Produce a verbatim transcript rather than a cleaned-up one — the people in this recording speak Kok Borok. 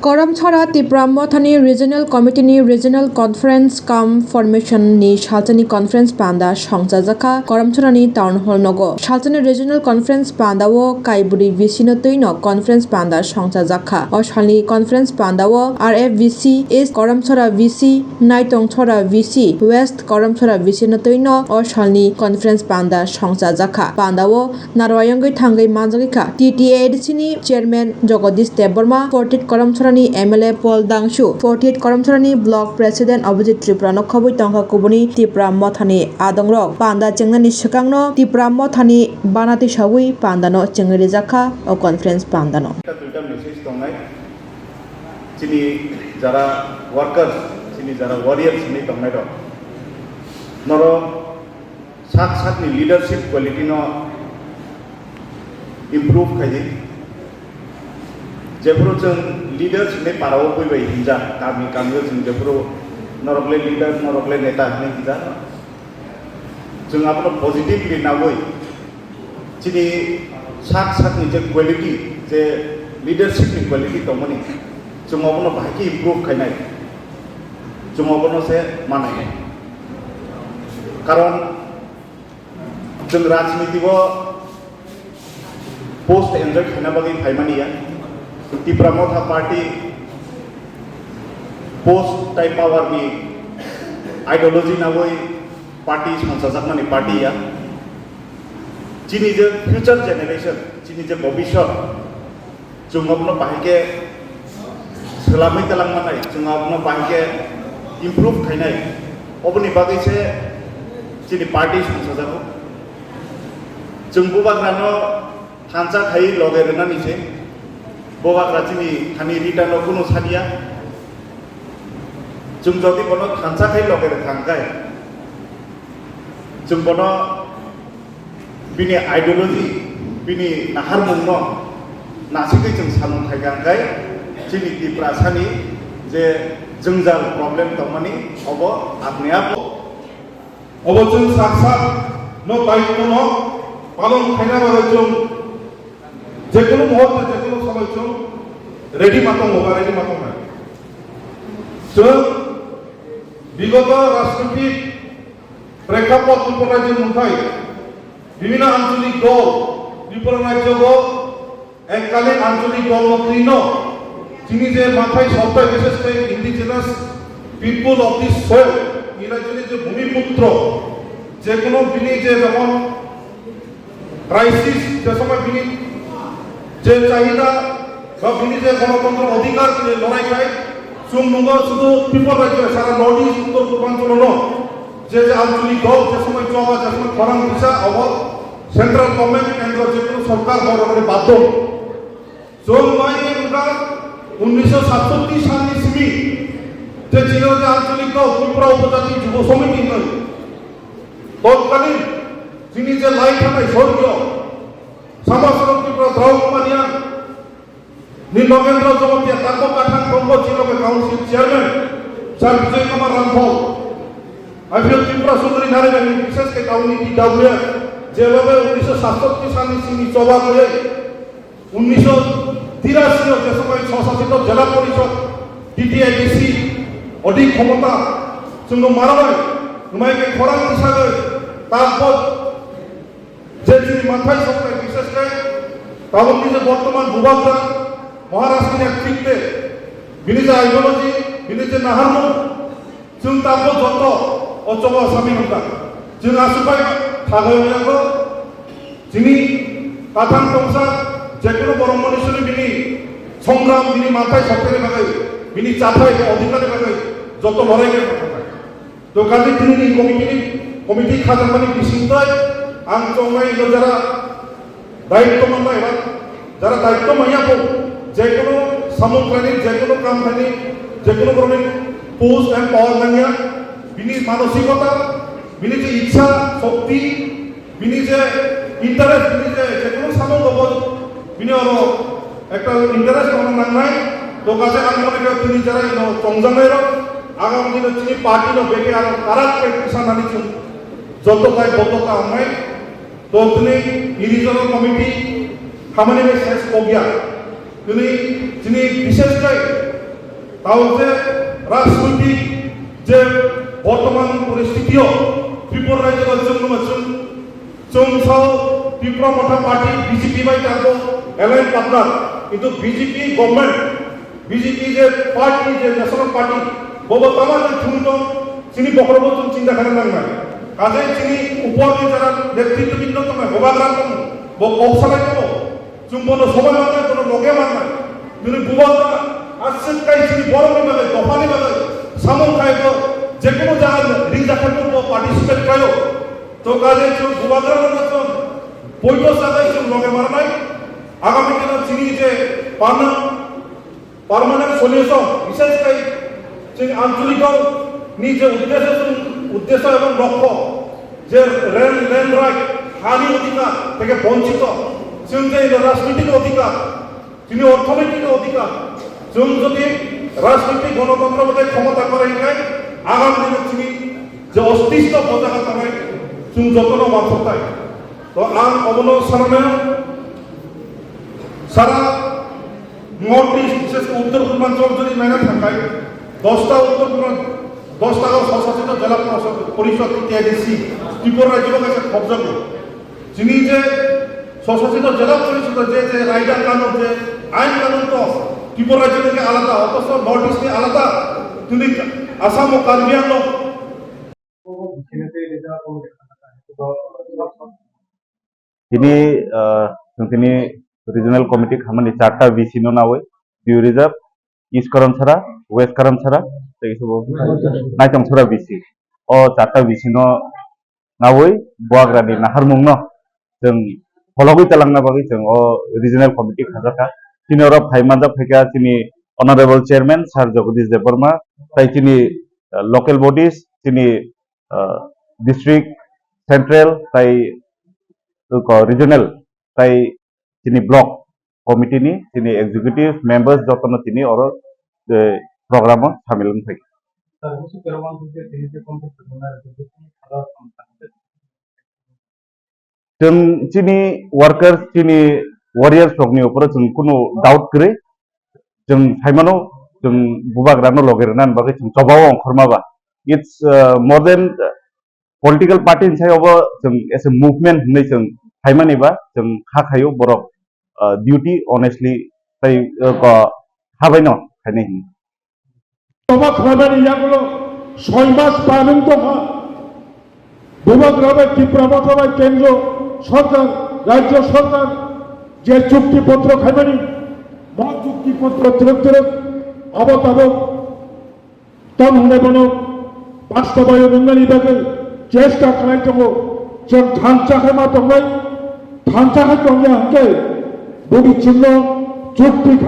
Karamchara Tipra Mothani Regional Committee ni Regional Conference cum Formation ni salsani conference panda songchajakha Karamchara ni Town Hall nogo. Salsani Regional Conference panda o Kaiburi V C no twino conference panda songchajakha. O salni conference panda o R F V C East, Karamchara V C, Naitongchara V C West, Karamchara V C no twino o salni conference panda songchajakha. Panda o Narwayangwi thangwi manjagwi kha. T T A D C ni chairman Jagadish Debbarma, forty-eight Karamchara ni M L A Paul Dangsu, forty-eight Karamchara ni block president Abhijit Tripura no khobwi tongkha kubuni Tipra Mothani adongrok. Panda chengnani swkangno Tipra Mothani bana twisawi pandano chengwi rijakha o conference pandano. Ekta duita message tongnai, chini jara workers, chini jara warriors hinwi tongnairok. Norok sak sakni leadership quality no improve khaidi. Jephuru chwng leaders hinwi parao buibai hinjak, kami kamio chwng jephuru norokle leader, norokle neta hinwi hinjak, chwng abono positively nagwi chini sak sakni je quality, je leadership ni quality tongmani, chwng abono bahai khe improve khainai, chwng abono se manai. Karon chwng rajniti o post enjoy khaina bagwi phaimani ya. Tipra Motha Party post tai power ni ideology nagwi party songchajakmani party ya. Chini je future generation, chini je bobiswt, chwng abono bahai khe swlamwi twlang manai, chwng abono bahai khe improve khainai. Oboni bagwi se chini party songchajago. Chwng bubagrano thansa khai loge rwnani se. Bubagra chini thani rita no kunu sadia. Chwng jodi bono thansa khai loge rwkha hwnkhe, chwng bono bini ideology, bini naharmungno nasigwi chwng samung khaikha hwnkhe, chini Tiprasani je jwngjal problem tongmani obo apni ap. Obo chwng sak sak no daitwno palon khaina bagwi chwng jekono muhurte, jekono somoi chwng ready ma tongo ba ready ma tongnai. Chwng bigoto rajnitik prekapot Tripura rajyo mungthai, bibhinno ancholik dol, Tripura rajyo bo Ekkalin ancholik dol no twino chini je mathai soktai, bishesh khe indigenous people of this soil, ni rajyoni je bhumiputro, je kono bini je jemon crisis, je somoi bini je chahida ba bini je gonotontro odhikar je lorai khai, chwng nungo sudu Tripura rajyo sara North East Uttor Purbanchalono je je ancholik dol je somoi choba, je somoi khorang bisa, obo central government kendro je kono sorkar borokni baddo. Chwng bai wngkha unnisho satsotti salni simi je chini je ancholik dol Tripura Upojati Jubo Somiti hwnwi totkalin chini je lai thanai sorgio Samasoro Tripura Drao Kumar Reang ni Nogendra Jamatia tako kathang tongbo chini council chairman Sir Bijoy Kumar Rangkhol, aphio Tripura Sundari Nari Rani bishesh khe tauni T W F jebobe unnisho satsotti salni simi choba khe unnisho tirashi o je somoi swsasito jela porishod, D T A D C, odik khomota, chwngno maroi, nwmai khe khorang tisagwi, takbo je chini manthai soknai, bishesh khe tabukni je bortoman bubagra Maharashtra ni netrite, bini je ideology, bini je naharmung, chwng tabuk joto o choba sami wngkha. Chwng aswk bai thagai wngya kho, chini kathang tongsa jekono borok manushni bini songram, bini manthai sokthai bagwi, bini chathai ba odhikar ni bagwi joto lorai khe thangkha. To kaje tini ni committee ni, committee khajakmani bisingtwi ang chongnai ino jara daityo mannai ba jara daityo manya bo, jekono samung khlaini, jekono kam khlaini, jekono borokni post and power nangya, bini manosikota, bini je ichha, shokti, bini je interest, bini je jekono samung rok, bini oro ekta interest tongna nangnai. To kaje ang mone kha tini jara ino chongjaknai rok, agam dino chini party no beke aro karak practice nani chwng joto tai boto ta wngnai. To tini regional committee hamani bai ses kogya. Tini chini bishesh kai Tao je rajnitik je bortoman poristitio Tripura rajyo chwng nungma chwng, chwng sao Tipra Motha Party B J P bai tango alliance partner, kintu B J P government, B J P je party, je national party, bobo tama je thum tong, chini bokhorogo chwng chinta khaina nangnai. Kaje chini upor ni jara netritwbinno tongnai, bobagra tong, bo kok salai tongo. Chwng bono sobai mannai, bono loge mannai. Bini bubagra aswk kai chini borokni bagwi, dophani bagwi samung khai bo, jekono jaga ringjakhaino bo participate khlaio. To kaje chwng bubagra rokno chwng poito sagai chwng loge marnai. Agami dino chini je panang Permanent solution, bishesh kai chini ancholik ni je uddesho, uddesho ebong lokho, je land, land right, hani odhikar theke bonchito, chwng je rajnitik odhikar, chini orthonoitik odhikar, chwng jodi rajnitik gonotontro bai khomota kore hinkhe agam dino chini je ostitto bojaga tongnai chwng jotono wansuktai. To ang obono sananai, sara North East, bishesh kore Uttor Purbanchal jodi naina thangkhai, dosta Uttor Purban-, dosta o swsasito jela porishod, porishod, T I D C, Tripura rajyo kaisa khobjago. Chini je swsasito jela porishod je, je raida kanun, je ain kanun to Tripura rajyo theke alada, othocho North East ni alada, tini Assam o Karbi Anglong. Tini, ah, chwng tini regional committee khamani charta V C no nawi, Dew Reserve, East Karamsara, West Karamsara, tei kisa bo Naitongchara V C. O charta V C no nawi Bubagrani naharmungno chwng phologwi talangna bagwi chwng o regional committee khajakha. Chini oro phai manjak phaikha chini honorable chairman Sir Jagadish Debbarma, tai chini, ah, local bodies, chini ah, district, central, tai, ko, regional, tai chini block committee ni chini executive members jotono tini oro, eh, program o samil wng thai. Chwng chini workers, chini warriors rokni uporo chwng kunu doubt kwrwi. Chwng saimano, chwng bubagrano loge rwnani bagwi chwng chobao ongkhorma ba. It's, uh, more than, uh, political party ni sai obo chwng as a movement hinwi chwng saimani ba chwng kha khaio borok, uh, duty honestly tai, uh, ko habaino khainai hinwi. Toba khlaimani yagulo soi mas pailing tongkha. Bubagra bai Tipra Motha bai Kendro Sorkar, Rajyo Sorkar je chukti potro khaimani, bo chukti potro twrwk twrwk abo tabuk tong hwnwi bono bastobayon wngnani bagwi chesta khlai tongo. Chwng thansa khe ma tongnai, thansa khe tongya hwnkhe boni chwngno chukti khai